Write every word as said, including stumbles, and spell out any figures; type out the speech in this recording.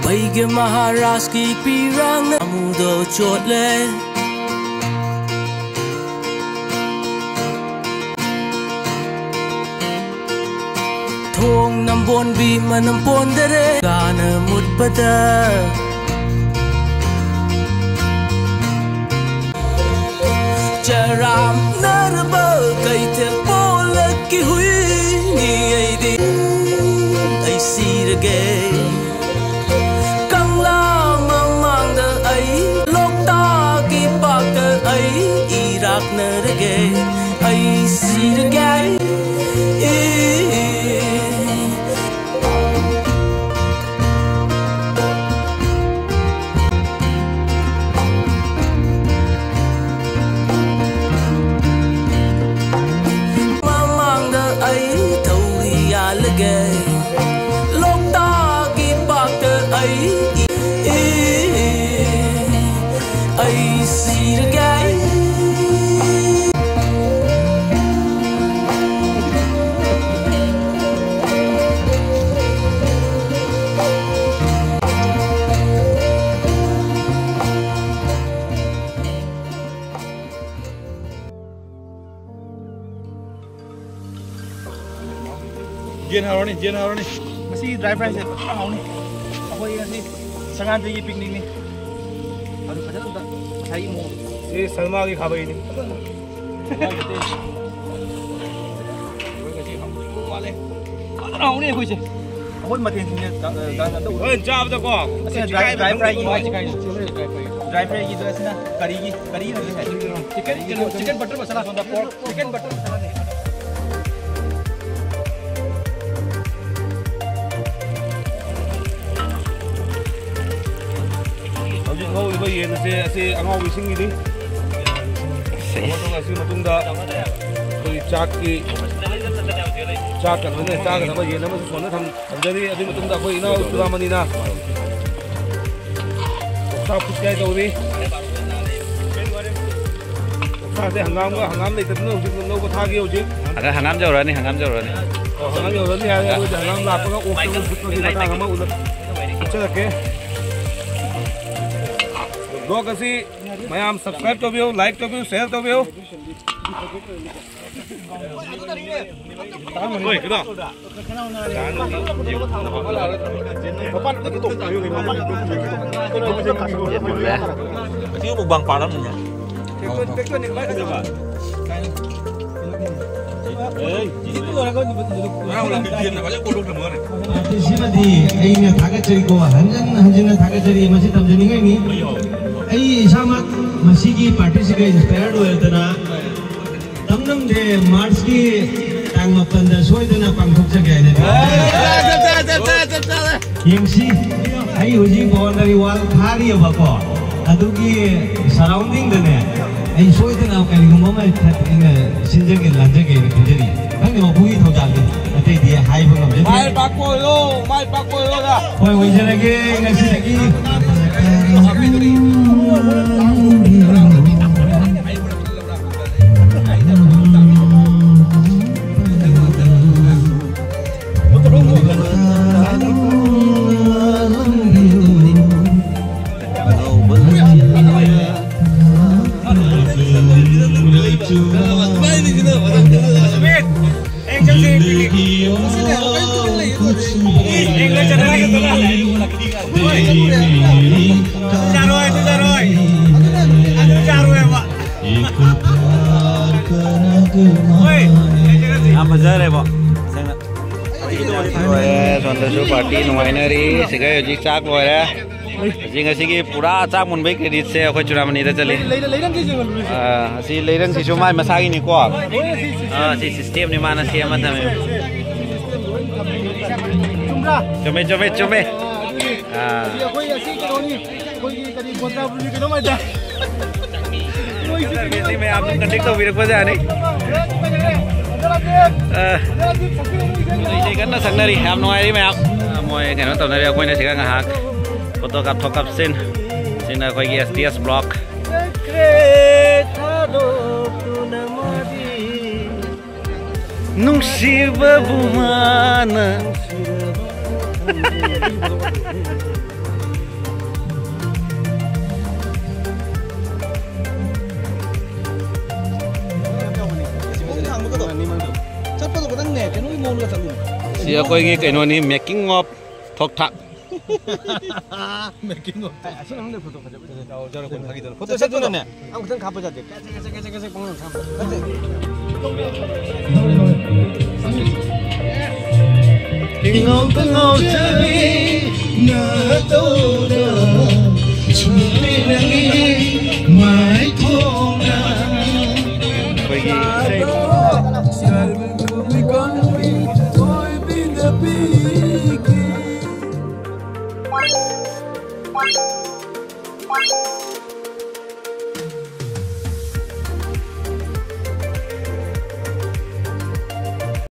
ꯚꯩꯒ꯭ꯌ ꯃꯍꯥꯔꯥꯖꯀꯤ ꯄꯤꯔꯥꯡꯅ ꯑꯃꯨꯗ ꯆꯣꯠꯂꯦ꯫ ꯊꯣꯡ ꯅꯝꯕꯣꯟꯕꯤ ꯃꯅꯝ ꯄꯣꯟꯗꯔꯦ ꯀꯥꯅ ꯃꯨꯠꯄꯗ꯫ ꯆꯔꯥꯝꯅꯔꯕ ꯀꯩꯊꯦꯜ ꯄꯣꯂꯛꯀꯤ ꯍꯨꯏꯅꯤ ꯑꯩꯗꯤ꯫ ꯑꯩ ꯁꯤꯔꯒꯦ꯫ ꯀꯪꯂꯥ ꯃꯃꯥꯡꯗ ꯑꯩ, ꯂꯣꯛꯇꯥꯛꯀꯤ ꯄꯥꯛꯇ ꯑꯩ ꯏꯔꯥꯛꯅꯔꯒꯦ꯫ ꯑꯩ ꯁꯤꯔꯒꯦ꯫ ꯃꯃꯥꯡꯗ ꯑꯩ ꯊꯧꯔꯤ ꯌꯥꯜꯂꯒꯦ꯫ ꯂꯣꯛꯇꯥꯛꯀꯤ ꯄꯥꯛꯇ ꯑꯩ, ꯑꯩ ꯁꯤꯔꯒꯦ꯫ ꯌꯦꯟ ꯍꯥꯎꯔꯅꯤ, ꯌꯦꯟ ꯍꯥꯎꯔꯅꯤ꯫ ꯉꯁꯤ dry fry ꯁꯦ ꯐꯖꯅ ꯍꯥꯎꯅꯤ꯫ ꯑꯩꯈꯣꯏ ꯉꯁꯤ ꯁꯪꯀ꯭ꯔꯥꯟꯇꯤꯒꯤ picnic ꯅꯤ꯫ ꯑꯗꯨ ꯐꯖꯅ ꯑꯝꯇ ꯉꯁꯥꯏꯒꯤ ꯃꯑꯣꯡ꯫ ꯁꯤ ꯁꯜꯃꯥꯒꯤ ꯈꯥꯕꯩꯅꯤ꯫ ꯃꯥꯜꯂꯦ꯫ ꯐꯖꯅ ꯍꯥꯎꯅꯤ ꯑꯩꯈꯣꯏꯁꯦ꯫ ꯑꯩꯈꯣꯏ ꯃꯊꯦꯜꯁꯤꯡꯁꯦ ꯗꯥ-, ꯗꯥ-, ꯑꯝꯇ ꯎꯠꯂꯨ꯫ ꯍꯣꯔꯦꯟ ꯆꯥꯕꯗꯀꯣ ꯑꯁꯤꯅ dry, dry fry ꯒꯤ꯫ Dry fry ꯒꯤꯗꯣ ꯑꯁꯤꯅ ꯀꯔꯤꯒꯤ, ꯀꯔꯤꯒꯤꯅꯣ ꯁꯤꯁꯦ? Chicken, ꯀꯩꯅꯣ, chicken butter masala꯫ ꯁꯣꯝꯗ pork, chicken butter masala ꯅꯦ꯫ ꯍꯧꯖꯤꯛ ꯉꯧꯔꯤꯕ ꯌꯦꯟ ꯑꯁꯦ ꯑꯁꯤ ꯑꯉꯥꯎꯕ ꯏꯁꯤꯡꯒꯤꯅꯤ꯫ ꯑꯗꯨꯒ ꯑꯁꯤꯒꯤ ꯃꯇꯨꯡꯗ ꯑꯩꯈꯣꯏ ꯆꯥꯛꯀꯤ, ꯆꯥꯛꯀ ꯂꯣꯏꯅ ꯆꯥꯒꯗꯕ ꯌꯦꯟ ꯑꯃꯁꯨ ꯊꯣꯡꯅ ꯊꯝ-, ꯊꯝꯖꯔꯤ꯫ ꯑꯗꯨꯒꯤ ꯃꯇꯨꯡꯗ ꯑꯩꯈꯣꯏ ꯏꯅꯥꯎ ꯆꯨꯔꯥꯃꯅꯤꯅ ꯑꯣꯛꯁꯥ ꯐꯨꯠꯀꯦ ꯇꯧꯔꯤ꯫ ꯁꯦ ꯍꯪꯒꯥꯝꯒ ꯍꯪꯒꯥꯝ ꯂꯩꯇꯗꯅ ꯍꯧꯖꯤꯛ ꯂꯧꯕ ꯊꯥꯒꯦ ꯍꯧꯖꯤꯛ꯫ ꯑꯗ ꯍꯪꯒꯥꯝ ꯌꯧꯔꯛꯑꯅꯤ, ꯍꯪꯒꯥꯝ ꯌꯧꯔꯛꯑꯅꯤ꯫ ꯑꯣ, ꯍꯪꯒꯥꯝ ꯌꯧꯔꯛꯑꯅꯤ ꯍꯥꯏꯔꯦ, ꯑꯩꯈꯣꯏꯗꯤ ꯍꯪꯒꯥꯝ ꯂꯥꯛꯄꯒ ꯑꯣꯛꯇ ꯐꯨꯠꯄꯒꯤ ꯃꯇꯥꯡ ꯑꯃ ꯎꯠꯂ-, ꯎꯠꯆꯔꯛꯀꯦ꯫ Vlog ꯑꯁꯤ ꯃꯌꯥꯝ subscribe ꯇꯧꯕꯤꯌꯨ, like ꯇꯧꯕꯤꯌꯨ, share ꯇꯧꯕꯤꯌꯨ꯫ ꯍꯣꯏ, ꯀꯩꯅꯣ? ꯑꯁꯤꯒꯤ ꯃꯨꯛꯕꯥꯡ part ꯑꯃꯅꯤꯅꯦ꯫ ꯁꯤꯃꯗꯤ ꯑꯩꯅ ꯊꯥꯒꯠꯆꯔꯤꯀꯣ, ꯍꯟꯖꯟ ꯍꯟꯖꯟꯅ ꯊꯥꯒꯠꯆꯔꯤ꯫ ꯃꯁꯤ ꯇꯝꯖꯅꯤꯡꯉꯥꯏꯅꯤ꯫ ꯑꯩ ꯏꯁꯥꯃꯛ ꯃꯁꯤꯒꯤ partyꯁꯤꯒ inspired ꯑꯣꯏꯔꯗꯅ ꯇꯝꯅꯝꯗꯦ, Marchꯀꯤ ꯇꯥꯡ ꯃꯥꯄꯟꯗ ꯁꯣꯏꯗꯅ ꯄꯥꯡꯊꯣꯛꯆꯒꯦ ꯍꯥꯏꯅ ꯌꯦꯡꯁꯤ꯫ ꯑꯩ ꯍꯧꯖꯤꯛ boundary wall ꯊꯥꯔꯤꯑꯕꯀꯣ, ꯑꯗꯨꯒꯤ surroundingꯗꯅꯦ ꯑꯩ ꯁꯣꯏꯗꯅ ꯀꯔꯤꯒꯨꯝꯕ ꯑꯃ ꯑꯩꯅ ꯁꯤꯟꯖꯒꯦ ꯂꯥꯟꯖꯒꯦꯅ ꯈꯟꯖꯔꯤ꯫ ꯈꯪꯗꯦ, ꯃꯄꯨꯒꯤ ꯊꯧꯖꯥꯜꯅꯤ, ꯑꯇꯩꯗꯤ ꯍꯥꯏꯕ ꯉꯝꯖꯗꯦ꯫ ꯃꯥꯏ ꯄꯥꯛꯄ ꯑꯣꯏꯔꯣ, ꯃꯥꯏ ꯄꯥꯛꯄ ꯑꯣꯏꯔꯣ꯫ ꯍꯣꯏ, ꯑꯣꯏꯖꯔꯒꯦ ꯉꯁꯤꯗꯒꯤ꯫ ꯌꯥꯝ ꯐꯖꯔꯦꯕꯣ꯫ ꯂꯣꯏꯔꯦ, ꯁꯣꯝꯗꯁꯨ party ꯅꯨꯡꯉꯥꯏꯅꯔꯤ꯫ ꯁꯤꯒ ꯍꯧꯖꯤꯛ ꯆꯥꯛ ꯂꯣꯏꯔꯦ꯫ ꯍꯧꯖꯤꯛ ꯉꯁꯤꯒꯤ ꯄꯨꯔꯥ ꯆꯥꯛ ꯃꯨꯟꯕꯩ creditꯁꯦ ꯑꯩꯈꯣꯏ ꯆꯨꯔꯥꯃꯅꯤꯗ ꯆꯠꯂꯤ꯫ ꯂꯩ-, ꯂꯩ-, ꯂꯩꯔꯪꯁꯦ ꯌꯦꯡꯍꯜꯂꯨꯅꯦ꯫ ꯑꯥ, ꯑꯁꯤ ꯂꯩꯔꯪꯁꯤꯁꯨ ꯃꯥꯏ ꯃꯁꯥꯒꯤꯅꯤꯀꯣ꯫ ꯍꯣꯏ, ꯁꯤ, ꯁꯤ, ꯑꯥ, ꯁꯤ systemꯅꯤ ꯃꯥꯅ ꯁꯦꯝꯃ ꯊꯝꯃꯤ꯫ ꯆꯨꯝꯕ꯭ꯔꯥ? ꯆꯨꯝꯃꯦ, ꯆꯨꯝꯃꯦ, ꯆꯨꯝꯃꯦ꯫ ꯑꯥ, ꯑꯗꯨꯗꯤ ꯑꯥ꯫ ꯑꯩꯈꯣꯏ ꯑꯁꯤ ꯀꯩꯅꯣꯅꯤ, ꯑꯩꯈꯣꯏꯒꯤ ꯀꯔꯤ ꯕꯣꯟꯗꯥꯕꯨꯔꯤ ꯀꯩꯅꯣꯝ ꯍꯥꯏꯗꯥꯏ? ꯃꯣꯏꯁꯤ ꯀꯩꯅꯣ ꯃꯌꯥꯝ ꯑꯗꯨꯝ contact ꯇꯧꯕꯤꯔꯛꯄꯖꯥꯠꯅꯤ꯫ ꯑꯥ꯫ ꯏꯁꯩ ꯀꯟꯅ ꯁꯛꯅꯔꯤ, ꯌꯥꯝ ꯅꯨꯡꯉꯥꯏꯔꯤ ꯃꯌꯥꯝ꯫ ꯑꯥ, ꯃꯣꯏ ꯀꯩꯅꯣ ꯇꯧꯅꯔꯤ, ꯑꯩꯈꯣꯏꯅ ꯁꯤꯗ ꯉꯥꯏꯍꯥꯛ photo ꯀꯥꯞꯊꯣꯛ ꯀꯥꯞꯁꯤꯟ꯫ ꯁꯤꯅ ꯑꯩꯈꯣꯏꯒꯤ S T S block꯫ ꯅꯨꯡꯁꯤꯕꯕꯨ ꯃꯥꯅ꯫ ꯆꯠꯄꯗꯣ ꯈꯇꯪꯅꯦ, ꯀꯩꯅꯣꯒꯤ ꯃꯑꯣꯡꯗ ꯆꯠꯂꯨ꯫ ꯁꯤ ꯑꯩꯈꯣꯏꯒꯤ ꯀꯩꯅꯣꯅꯤ, making of ꯊꯣꯛ ꯊꯥꯛ꯫ Making of. ꯑꯁꯤ ꯃꯅꯨꯡꯗ ꯐꯣꯇꯣ ꯐꯖ ꯐꯖ ꯇꯧꯔ ꯐꯥꯒꯤ ꯇꯧꯔ꯫ ꯐꯣꯇꯣ ꯆꯠꯇꯨꯅꯅꯦ꯫ ꯑꯃꯨꯛꯇꯪ ꯀꯥꯞꯄ ꯌꯥꯗꯦ꯫ ꯀꯦꯁꯦꯛ ꯀꯦꯁꯦꯛ ꯀꯦꯁꯦꯛ ꯀꯦꯁꯦꯛ ꯄꯪꯅꯝ ꯅꯝꯕ꯫ ꯅꯠꯇꯦ꯫ ꯏꯉꯥꯎꯇ ꯉꯥꯎꯖꯕꯤ ꯅꯇꯧꯗ ꯁꯨꯝ ꯅꯪꯒꯤ